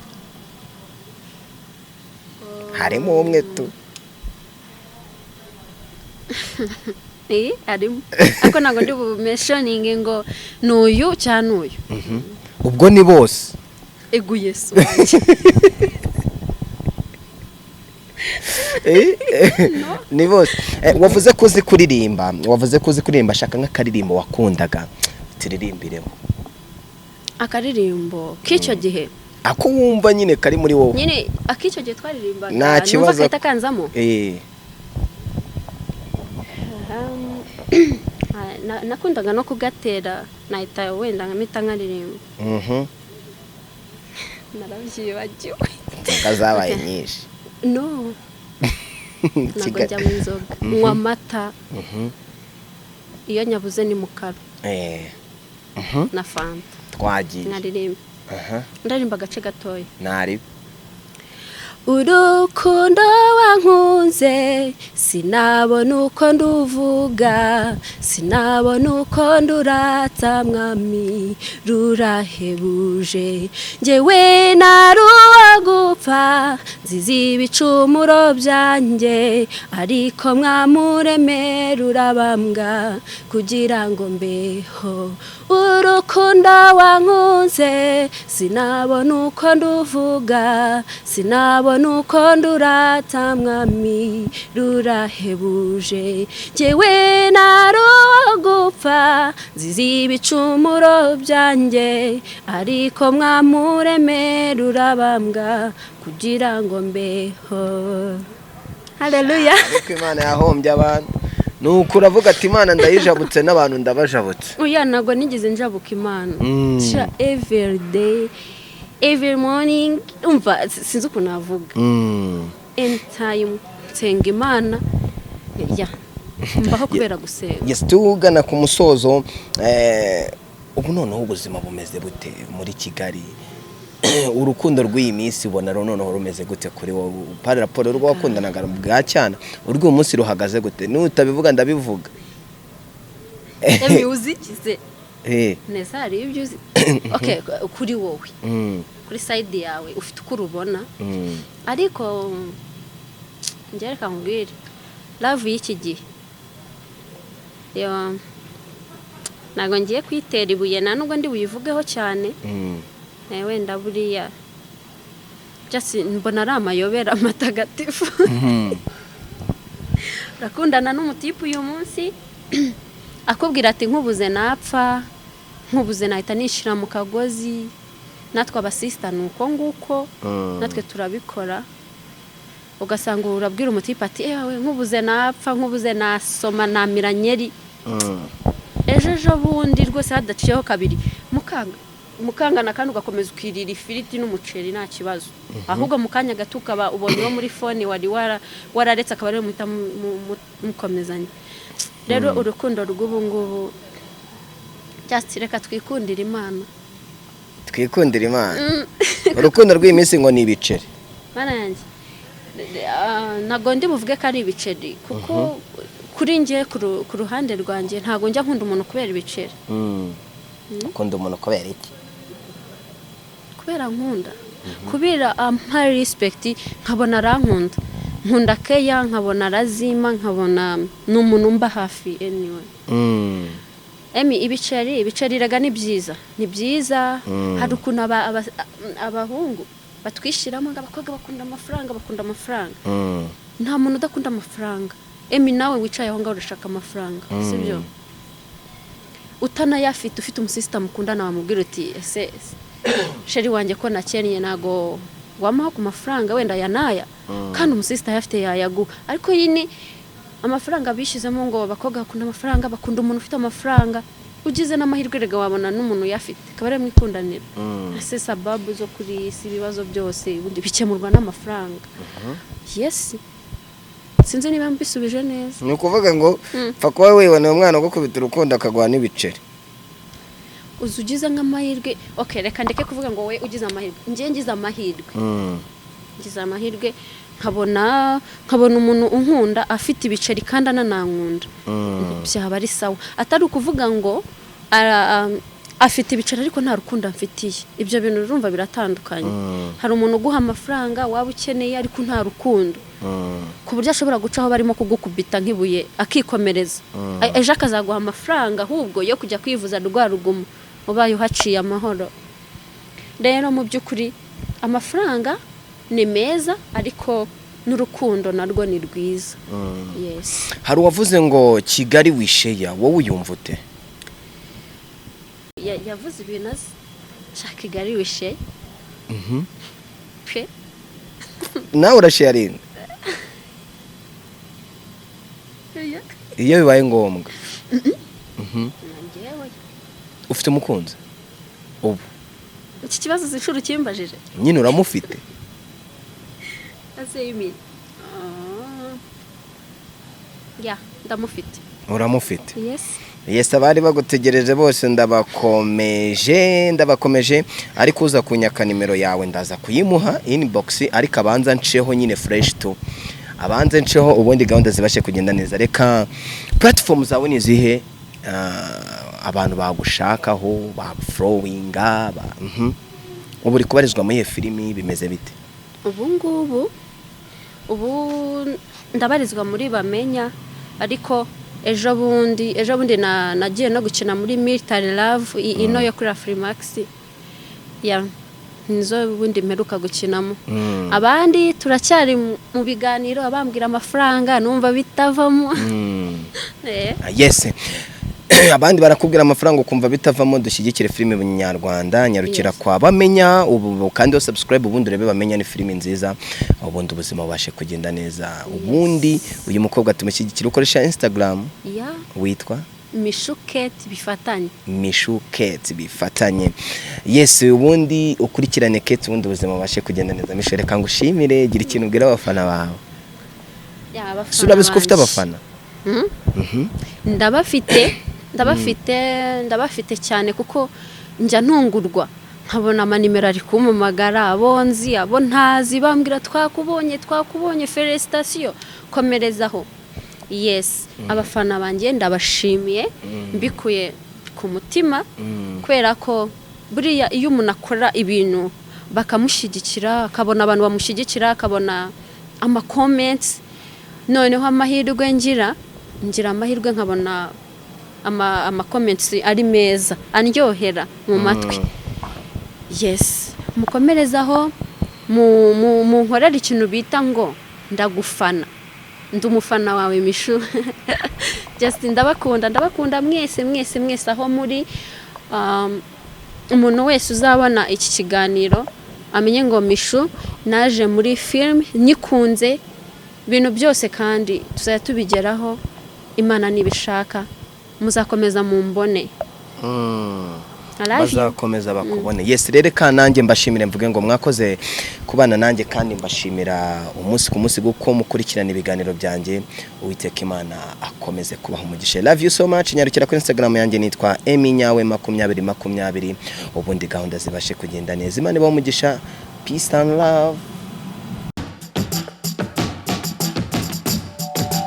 harimo umwe tu. Harimo, ariko ntabwo ndi bumentioninge ngo ni uyu cyangwa ni uyu. Ubwo ni bose. Egu Yesu wanjye! Ni bose. Wavuze ko uzi kuririmba, wavuze ko uzi kuririmba. Shaka nk'akaririmbo wakundaga turirimbiremo. Akaririmbo k'icyo gihe? Ako wumva nyine kari muri wowe. Nyine ak'icyo gihe twaririmbaga. Nta Numva kibazo. gahita kanzamo. Nakundaga no kugatera, nahita wenda nkamita nkaririmba. Narabyibagiwe. Inzoga zabaye Okay. nyinshi. No, ntabwo njya mu nzoga, nywa amata. Iyo nyabuze ni mukara na fanta. Twagiye. Nkaririmba. Aha. Ndaririmba agace gatoya. Ntari. Urukundo wankunze. Sinabona uko nduvuga, sinabona uko ndurata, Mwami, rurahebuje. Njyewe naruwa gupfa nziza ibicumuro byanjye, ariko mwamuremera urabambwa kugira ngo mbeho. Urukundo wankunze, sinabona uko nduvuga, sinabona uko ndurata, Mwami, rurahebuje. Njyewe naruwa gupfa nziza ibicumuro byanjye, ariko mwamuremera urabambwa kugira ngo mbeho. Haleluya! Ariko Imana yahombye abantu, nuko uravuga ati: "Imana ndayijabutse, n'abantu ndabajabutse." Oya, ntabwo nigeze njabuka Imana. Sha, every day, every morning, umva, sinzi ukuntu navuga, anytime nsenga Imana, ya mbaho kubera gusenga. Yes, tugana ku musozo, ubu noneho ubuzima bumeze bute muri Kigali? Urukundo rw'iyi minsi ubona noneho rumeze gute kuri wowe, par rapport rwo wakundanaga bwa cyana? Urw'uyu munsi ruhagaze gute? Nutabivuga ndabivuga. Emi, uzikize. Neza, hari ibyo uzi. Okay, kuri wowe, kuri side yawe ufite uko urubona, ariko njye reka nkubwire, love y'iki gihe yo ntabwo ngiye kuyitera ibuye, nta nubwo ndi buyivugeho cyane. Wenda buriya just mbona ari amayobera matagatifu. Urakundana n'umutipe uyu munsi, akubwira ati: "Nkubuze napfa, nkubuze nahita nishyira mu kagozi." Natwe abasisita ni uko nguko, natwe turabikora. Ugasanga urabwira umutipe ati: "Ewe, nkubuze napfa, nkubuze nasoma namira nyeri." Ejo ejo bundi rwose hadaciyeho kabiri mukanga mukangana, kandi ugakomeza ukirira ifiriti n'umuceri, nta kibazo. Ahubwo mu kanya gato ukaba ubonye uwo muri phone wari wararetse, akaba ariwe muhita mukomezanya. Rero urukundo rw'ubu ngubu, just reka twikundire Imana. Twikundira Imana. Urukundo rw'iyi minsi ngo ni ibiceri. Mana yanjye, ntabwo ndi buvuge ko ari ibiceri, kuko kuri njye, ku ruhande rwanjye, ntabwo njya nkunda umuntu kubera ibiceri. Ukunda umuntu kubera iki? Kubera nkunda, kubera ampa respect, nkabona arankunda, nkunda keya, nkabona arazima, nkabona ni umuntu umba hafi. Anyway, emi, ibiceri rega ni byiza, ni byiza. Hari ukuntu abahungu batwishyiramo ngo abakobwa bakunda amafaranga, bakunda amafaranga. Nta muntu udakunda amafaranga. Emi, nawe wicaye aho ngaho urashaka amafaranga, sibyo? Utanayafite, ufite umusisita mukundana, wamubwira uti: "Ese chéri wanjye, ko nakennye, ntago wamuha ku mafaranga wenda aya n'aya?" Kandi umusisita ayafite yayaguha. Ariko iyi ni amafaranga bishyizemo ngo abakobwa bakunda amafaranga, bakunda umuntu ufite amafaranga. Ugize n'amahirwe rega wabona n'umuntu uyafite, akaba ariwe mwikundanira. Ese sababu zo kuri iyi si, ibibazo byose ubundi bikemurwa n'amafaranga? Yes, sinzi niba mbisubije neza. Ni ukuvuga ngo pfa kuba wiboneye umwana ugukubita urukundo, akaguha n'ibiceri. Uzi ugize nk'amahirwe, okay, reka ndeke kuvuga ngo we ugize amahirwe, njye ngize amahirwe, ngize amahirwe nkabona umuntu unkunda afite ibiceri kandi ananankunda, byaba ari sawa. Atari ukuvuga ngo afite ibiceri ariko nta rukundo amfitiye. Ibyo bintu urumva biratandukanye. Hari umuntu uguha amafaranga waba ukeneye ariko nta rukundo, ku buryo ashobora gucaho barimo kugukubita nk'ibuye akikomereza. Ejo akazaguha amafaranga ahubwo yo kujya kwivuza rwa rugumo ubaye uhaciye amahoro. Rero mu by'ukuri amafaranga ni meza, ariko n'urukundo narwo ni rwiza, yes. Hari uwavuze ngo "Kigali we share", wowe uyumva ute? Yavuze ibintu azi. Shaka "Kigali we share" pe. Nawe urasharinga iyo bibaye ngombwa? Njyewe? Ufite umukunzi ubu? Iki kibazo si inshuro ukimbajije. Nyine uramufite? Ase yimini ya, ndamufite. Uramufite? Yes. Yes, abari bagutegereje bose ndabakomeje, ndabakomeje. Ariko uza kunyaka nimero yawe ndaza kuyimuha inbox, ariko abanza nceho nyine fresh tu. Abanze nceho, ubundi gahunda zibashe kugenda neza. Reka, platform zawe ni izihe? Abantu bagushakaho, bafollowinga ba. Ubu uri kubarizwa muri iyo filimi, bimeze bite? Ubu ngubu, ubu ndabarizwa muri Bamenya, ariko ejo bundi nagiye no gukina muri Military Love, ino yo kuri Afrimax, ya nizo bundi mperuka gukinamo. Abandi turacyari mu biganiro, abambwira amafaranga numva bitavamo. Yes, abandi barakubwira amafaranga ukumva bitavamo. Dushyigikire filime nyarwanda. Nyarukira kwa Bamenya ubu kandi subscribe, ubundi urebe Bamenya, ni filime nziza, ubundi ubuzima bubashe kugenda neza. Ubundi uyu mukobwa tumushyigikire. Ukoresha Instagram? Ya. Witwa? Mishu Kate, bifatanye. Mishu Kate, bifatanye. Yes, ubundi ukurikirane Kate, ubundi ubuzima bubashe kugenda neza. Mishu, reka ngushimire. Gira ikintu ubwira abafana bawe. Ya, abafana Si urabizi ko ufite banje. abafana? Ndabafite, ndabafite, ndabafite cyane, kuko njya ntungurwa nkabona amanimero ari kumpamagara, abo nzi, abo ntazi, bambwira: "Twakubonye, twakubonye, félicitations, komerezaho." Yes, abafana banjye ndabashimiye mbikuye ku mutima, kubera ko buriya iyo umuntu akora ibintu bakamushyigikira, akabona abantu bamushyigikira, akabona amacomments, noneho amahirwe ngira amahirwe nkabona amacomments ari meza, andyohera mu matwi. Yes, mukomerezaho, munkorere ikintu bita ngo "Ndagufana, ndi umufana wawe Mishu." Just ndabakunda, ndabakunda mwese, mwese, mwese aho muri. Umuntu wese uzabona iki kiganiro amenye ngo Mishu naje muri filime nyikunze ibintu byose, kandi tuzajya tubigeraho Imana nibishaka. Muzakomeza mumbone. I love you. Bazakomeza bakubone. Yes, rero reka nanjye mbashimire, mvuge ngo mwakoze kubana nanjye, kandi mbashimira umunsi ku munsi kuko mukurikirana ibiganiro byanjye. Uwiteka Imana akomeze kubaha umugisha. Love you so much. Nyarukira kuri Instagram yanjye, nitwa Emi Nyawe 2020, ubundi gahunda zibashe kugenda neza. Imana ibahe umugisha. Peace and love.